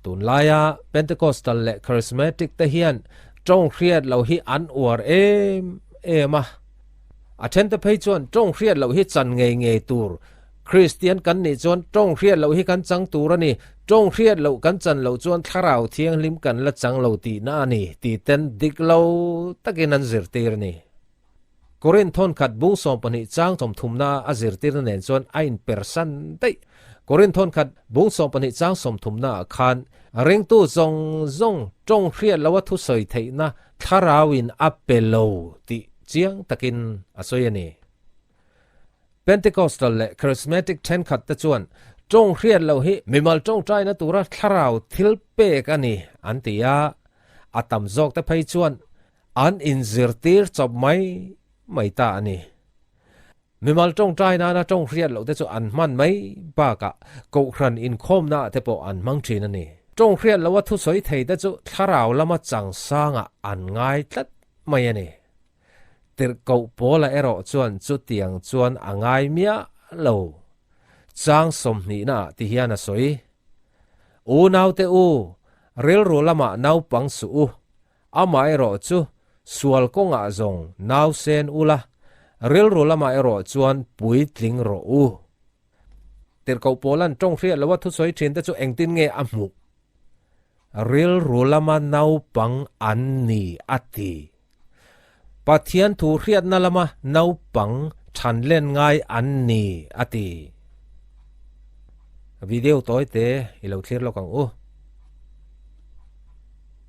Tunlaia Pentecostal leh Charismatic te hian tawng hriat loh hi an uar em em a. A thente phei chuan tawng hriat loh hi chan ngei ngei tur. Kristian kan nih chuan tawng hriat loh hi kan chang tur a ni. Tawng hriat loh kan chan loh chuan thlarau thianghlim kan la chang lo tihna a ni tih ten dik lo takin an zirtir a ni. Korin thawn khat bung 12 chang 30na a zirtirna nen chuan a inpersan daih. Korin thawn khat bung 12 chang 30na ah khan ringtu zawng zawng tawng hriat loha thusawi theihna thlarauin a pe lo tih chiang takin a sawi a ni. Pentecostal leh Charismatic thenkhat te chuan tawng hriat loh hi mimal tawngtaina tura thlarau thil pek a ni an ti a, a tam zawk te phei chuan An inzirtir chawp mai mai ta a ni. Mimal tawngtai nana tawng hriat loh te chu an hman mai bakah Kohhran inkhawmna ah te pawh an hmang thin a ni. Tawng hriat loha thusawi thei te chu thlarau lama changsangah an ngai tlat mai a ni. Tirhkoh Paula erawh chuan chutiang chuan a ngai miah lo. Chang 20 ah ti hian a sawi, Unaute u, rilru lamah naupang suh u, Amaherawh chu sual kawngah zawng nau sen ula, rilru lamah erawh chuan puitling rawh u. Tirhkoh Paula'n tawng hriat loha thusawi thin te chu engtin nge a hmuh? Rilru lama naupang an ni a ti. Pathian thu hriatna lama naupang than len ngai an ni a ti. Video tawi te i lo thlir lawk ang u.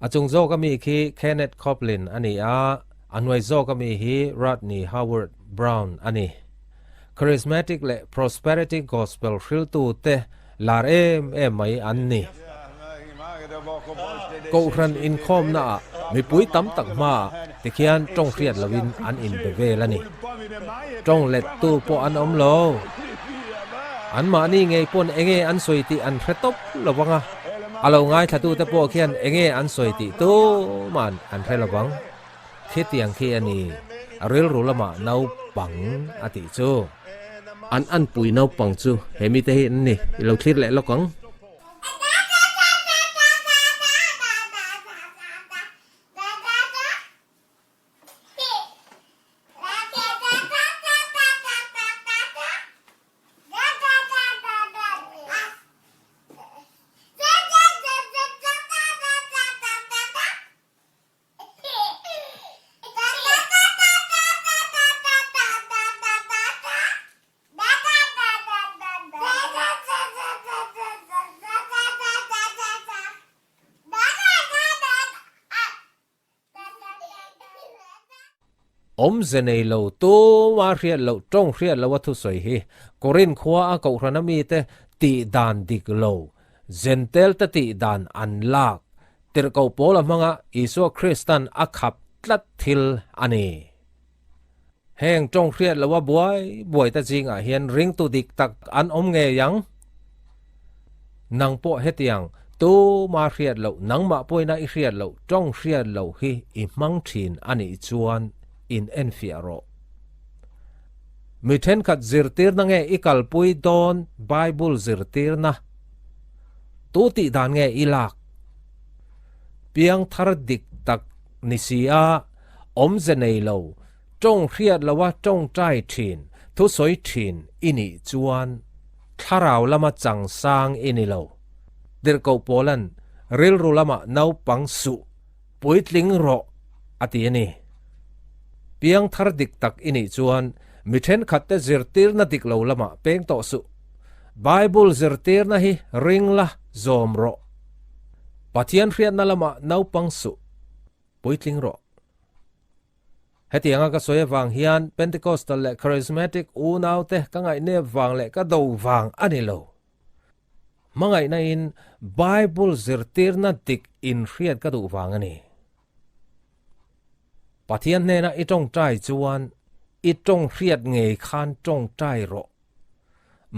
A chung zawk ami khi Kenneth Copeland a ni a, a hnuai zawk ami hi Rodney Howard Browne a ni. Charismatic leh Prosperity Gospel hriltu te lar em em mai an ni. Kohhran inkhawmna ah mipui tam tak hmaah tikhian tawng hriat loin an inbe vel a ni. Tawng lettu pawh an awm lo. Anmahni ngei pawn enge an sawi tih an hre tawp lo vang a. A lo ngaithlatute pawh khian enge an sawi tih tuman an hre lo vang. Khitiang khi a ni, a rilru lamah naupang a tih chu. An anpui naupang chu he mite hi an ni, i lo thlir leh lawk ang. Awmze nei lo tuma hriat loh tawng hriat loh a thusawi hi Korin khua a kohhrana mite tih dan dik lo, Zentel te tih dan an lak tirhkoh pawl a hmanga Isua Kristan a khap tlat thil a ni. Heng tawng hriat loh a buai buai ta zingah hian ringtu dik tak an awm ngei ang. Nang pawh hetiang tuma hriat loh, nangmah pawina i hriat loh, tawng hriat loh hi i hmang thin a nih chuan in enfiah rawh. Mi thenkhat zirtirna nge i kalpui dawn Bible zirtirna? Tu tih dan nge i lak? Piangthar dik tak ni si a, Awmze nei lo, tawng hriat loa tawngtai thin, thusawi thin i nih chuan thlarau lama changsang i ni lo. Tirhkoh Paula'n rilru lama naupang suh, puitling rawh a ti a ni. Piangthar dik tak i nih chuan mi thenkhatte zirtirna dik lo lamah peng tawh suh. Bible zirtirna hi ring la, zawm rawh. Pathian hriatna lamah naupang suh. Puitling rawh. Hetianga ka sawi avang hian Pentecostal leh Charismatic unaute ka ngaihnep vang leh ka do vang a ni lo. Hmangaihna in Bible zirtirna dik inhriat ka duh vang a ni. Pathian hnena i tawngtai chuan i tawng hriat ngei khan tawngtai rawh.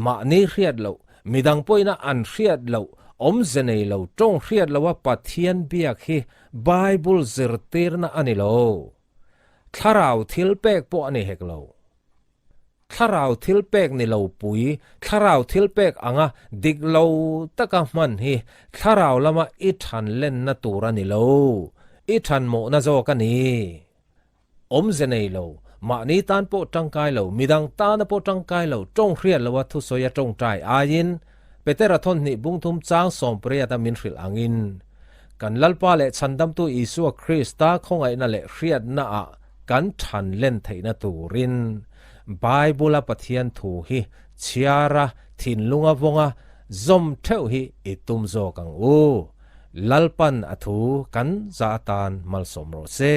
Mahni hriat loh, midang pawhina an hriat loh, awmze nei lo tawng hriat loha Pathian biak hi Bible zirtirna a ni lo. Thlarau thil pek pawh a ni hek lo. Thlarau thil pek ni lo pui, thlarau thil pek anga dik lo taka hman hi thlarau lama i than lenna tur a ni lo, i than mawhna zawk a ni. Awmze nei lo, mahni tan pawh tangkai lo, midang tana pawh tangkai lo, tawng hriat loa thusawi a tawngtai aiin, Petera thawnhnih bungthum chang sawmpariata min hrilh angin, kan Lalpa leh Chhandamtu Isua Krista khawngaihna leh hriatnaah kan than len theihna turin Bible-a Pathian thu hi chhiara thinlunga vawnga zawm theuh hi i tum zawk ang u. Lalpan a thu kan za atan malsawm rawh se.